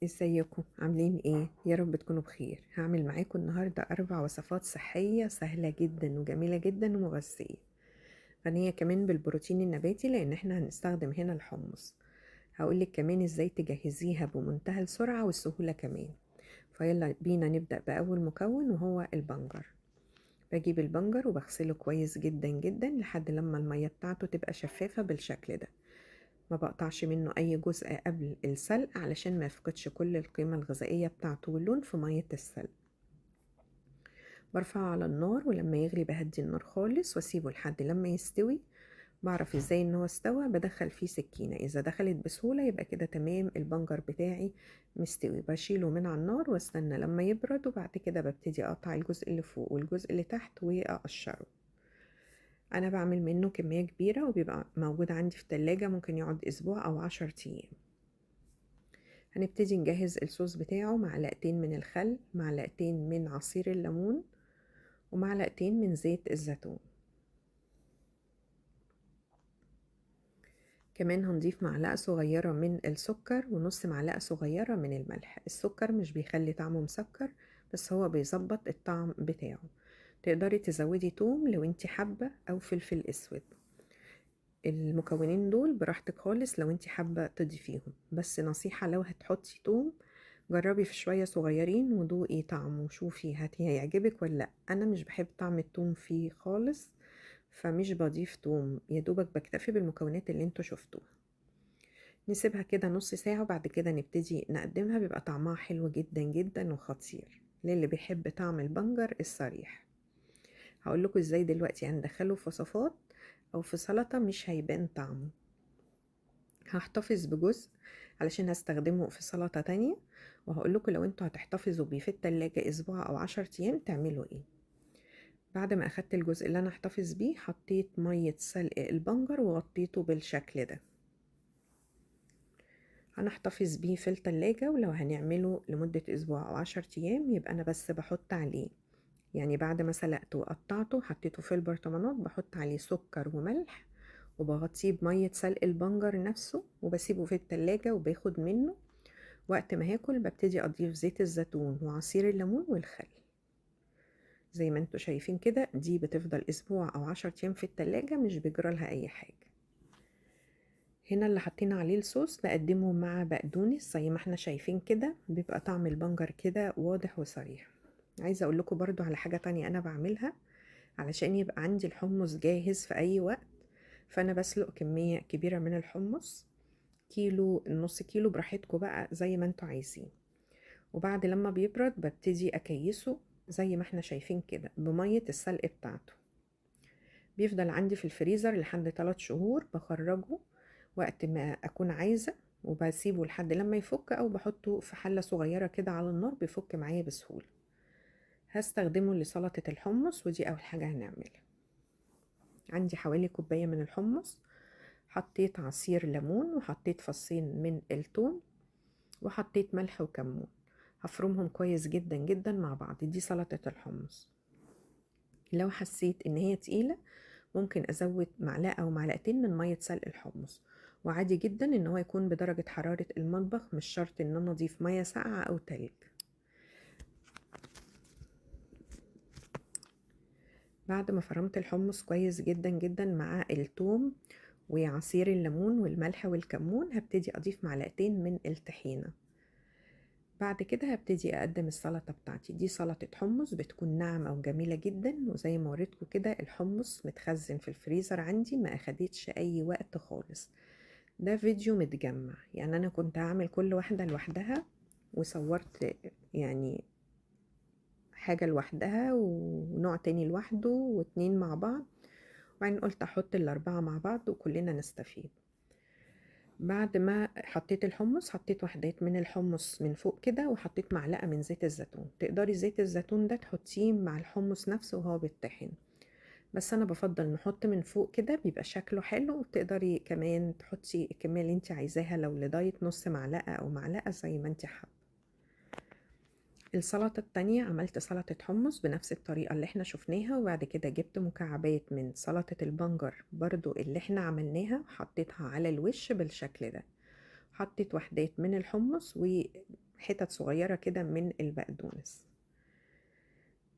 ازيكم عاملين ايه؟ يا رب تكونوا بخير. هعمل معاكم النهارده 4 وصفات صحية سهلة جدا وجميلة جدا ومغذيه، غنية كمان بالبروتين النباتي لان احنا هنستخدم هنا الحمص. هقولك كمان ازاي تجهزيها بمنتهى السرعة والسهوله كمان. فيلا بينا نبدا باول مكون وهو البنجر. بجيب البنجر وبغسله كويس جدا جدا لحد لما المية بتاعته تبقى شفافة بالشكل ده، ما بقطعش منه اي جزء قبل السلق علشان ما يفقدش كل القيمة الغذائية بتاعته واللون في مية السلق. برفعه على النار ولما يغلي بهدي النار خالص واسيبه لحد لما يستوي. بعرف ازاي ان هو استوى؟ بدخل فيه سكينة، اذا دخلت بسهولة يبقى كده تمام البنجر بتاعي مستوي. بشيله من على النار واستنى لما يبرد، وبعد كده ببتدي اقطع الجزء اللي فوق والجزء اللي تحت واقشره. انا بعمل منه كمية كبيرة وبيبقى موجود عندي في التلاجة، ممكن يقعد اسبوع او 10 ايام. هنبتدي نجهز الصوص بتاعه. معلقتين من الخل، معلقتين من عصير الليمون، ومعلقتين من زيت الزيتون. كمان هنضيف معلقة صغيرة من السكر ونص معلقة صغيرة من الملح. السكر مش بيخلي طعمه مسكر، بس هو بيظبط الطعم بتاعه. تقدري تزودي توم لو انتي حابة او فلفل اسود. المكونين دول براحتك خالص لو انتي حابة تضيفيهم، بس نصيحة لو هتحطي توم جربي في شوية صغيرين ودوقي طعمه وشوفي هيعجبك ولا لا. انا مش بحب طعم التوم فيه خالص، فمش بضيف توم، يا دوبك بكتفي بالمكونات اللي انتوا شفتوها. نسيبها كده نص ساعة وبعد كده نبتدي نقدمها، بيبقى طعمها حلو جدا جدا وخطير للي بيحب طعم البنجر الصريح. هقول لكم ازاي دلوقتي هندخله في وصفات او في سلطة مش هيبان طعمه. هحتفظ بجزء علشان هستخدمه في سلطة تانية، وهقول لكم لو انتوا هتحتفظوا بيه في التلاجة اسبوع او 10 ايام تعملوا ايه. بعد ما اخدت الجزء اللي انا هحتفظ بيه حطيت مية سلق البنجر وغطيته بالشكل ده. هنحتفظ بيه في التلاجة، ولو هنعمله لمدة اسبوع او 10 ايام يبقى انا بس بحط عليه، يعني بعد ما سلقته وقطعته حطيته في البرطمانات بحط عليه سكر وملح وبغطيه بمية سلق البنجر نفسه وبسيبه في التلاجة وباخد منه. وقت ما هاكل ببتدي اضيف زيت الزيتون وعصير الليمون والخل. زي ما انتوا شايفين كده دي بتفضل اسبوع او 10 ايام في التلاجة مش بيجرالها اي حاجة. هنا اللي حطينا عليه الصوص بقدمه مع بقدونس زي ما احنا شايفين كده، بيبقى طعم البنجر كده واضح وصريح. عايزة اقول لكم برضو على حاجة تانية انا بعملها علشان يبقى عندي الحمص جاهز في اي وقت. فانا بسلق كمية كبيرة من الحمص، كيلو نص كيلو براحتكم بقى زي ما انتوا عايزين. وبعد لما بيبرد ببتدي اكيسه زي ما احنا شايفين كده بمية السلق بتاعته. بيفضل عندي في الفريزر لحد 3 شهور، بخرجه وقت ما اكون عايزة وبسيبه لحد لما يفك، او بحطه في حلة صغيرة كده على النار بيفك معايا بسهولة. هستخدمه لسلطة الحمص، ودي اول حاجة هنعملها. عندي حوالي كوباية من الحمص، حطيت عصير ليمون وحطيت فصين من الثوم وحطيت ملح وكمون. هفرمهم كويس جدا جدا مع بعض. دي سلطة الحمص. لو حسيت ان هي تقيلة ممكن ازود معلقة او معلقتين من مية سلق الحمص، وعادي جدا ان هو يكون بدرجة حرارة المطبخ، مش شرط ان انا اضيف مية ساقعة او تلج. بعد ما فرمت الحمص كويس جدا جدا مع الثوم وعصير الليمون والملح والكمون هبتدي اضيف معلقتين من الطحينة. بعد كده هبتدي اقدم السلطة بتاعتي. دي سلطة حمص بتكون ناعمة وجميلة جدا، وزي ما وريتكم كده الحمص متخزن في الفريزر عندي ما اخدتش اي وقت خالص. ده فيديو متجمع، يعني انا كنت هعمل كل واحدة لوحدها وصورت يعني حاجة لوحدها ونوع تاني لوحده واتنين مع بعض، وبعدين قلت احط ال4 مع بعض وكلنا نستفيد. بعد ما حطيت الحمص حطيت وحدات من الحمص من فوق كده، وحطيت معلقة من زيت الزيتون. تقدري زيت الزيتون ده تحطيه مع الحمص نفسه وهو بيتطحن، بس انا بفضل نحط من فوق كده بيبقى شكله حلو. وتقدري كمان تحطي الكمية اللي انت عايزاها، لو لدايت نص معلقة او معلقة زي ما انت حابة. السلطة التانية عملت سلطة حمص بنفس الطريقة اللي احنا شفناها، وبعد كده جبت مكعبات من سلطة البنجر برضو اللي احنا عملناها وحطيتها على الوش بالشكل ده. حطيت وحدات من الحمص وحتت صغيرة كده من البقدونس.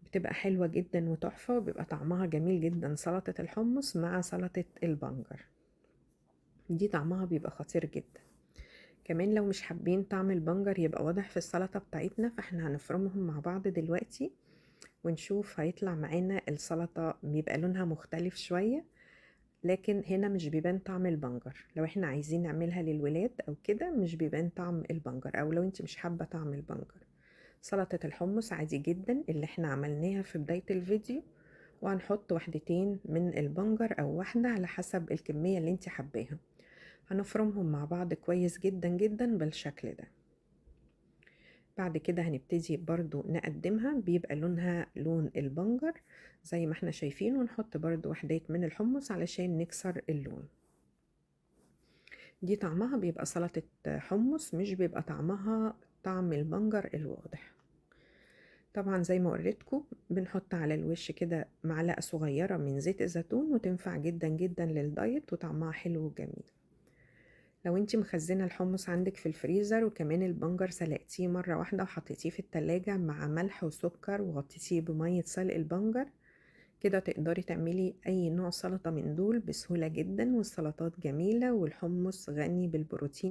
بتبقى حلوة جدا وتحفة، وبيبقى طعمها جميل جدا سلطة الحمص مع سلطة البنجر دي، طعمها بيبقى خطير جدا. كمان لو مش حابين طعم البنجر يبقى واضح في السلطة بتاعتنا، فاحنا هنفرمهم مع بعض دلوقتي ونشوف هيطلع معانا السلطة بيبقى لونها مختلف شوية، لكن هنا مش بيبان طعم البنجر. لو احنا عايزين نعملها للولاد او كده مش بيبان طعم البنجر، او لو انت مش حابة طعم البنجر. سلطة الحمص عادي جدا اللي احنا عملناها في بداية الفيديو، وهنحط وحدتين من البنجر او واحدة على حسب الكمية اللي انت حباها. هنفرمهم مع بعض كويس جدا جدا بالشكل ده. بعد كده هنبتدي برضو نقدمها، بيبقى لونها لون البنجر زي ما احنا شايفين، ونحط برضو وحدات من الحمص علشان نكسر اللون. دي طعمها بيبقى سلطة حمص، مش بيبقى طعمها طعم البنجر الواضح. طبعا زي ما وريتكم بنحط على الوش كده معلقة صغيرة من زيت الزيتون، وتنفع جدا جدا للدايت وطعمها حلو وجميل. لو انتي مخزنة الحمص عندك في الفريزر، وكمان البنجر سلقتيه مرة واحدة وحطيتيه في التلاجة مع ملح وسكر وغطيتيه بمية سلق البنجر كده، تقدري تعملي اي نوع سلطة من دول بسهولة جدا، والسلطات جميلة والحمص غني بالبروتين.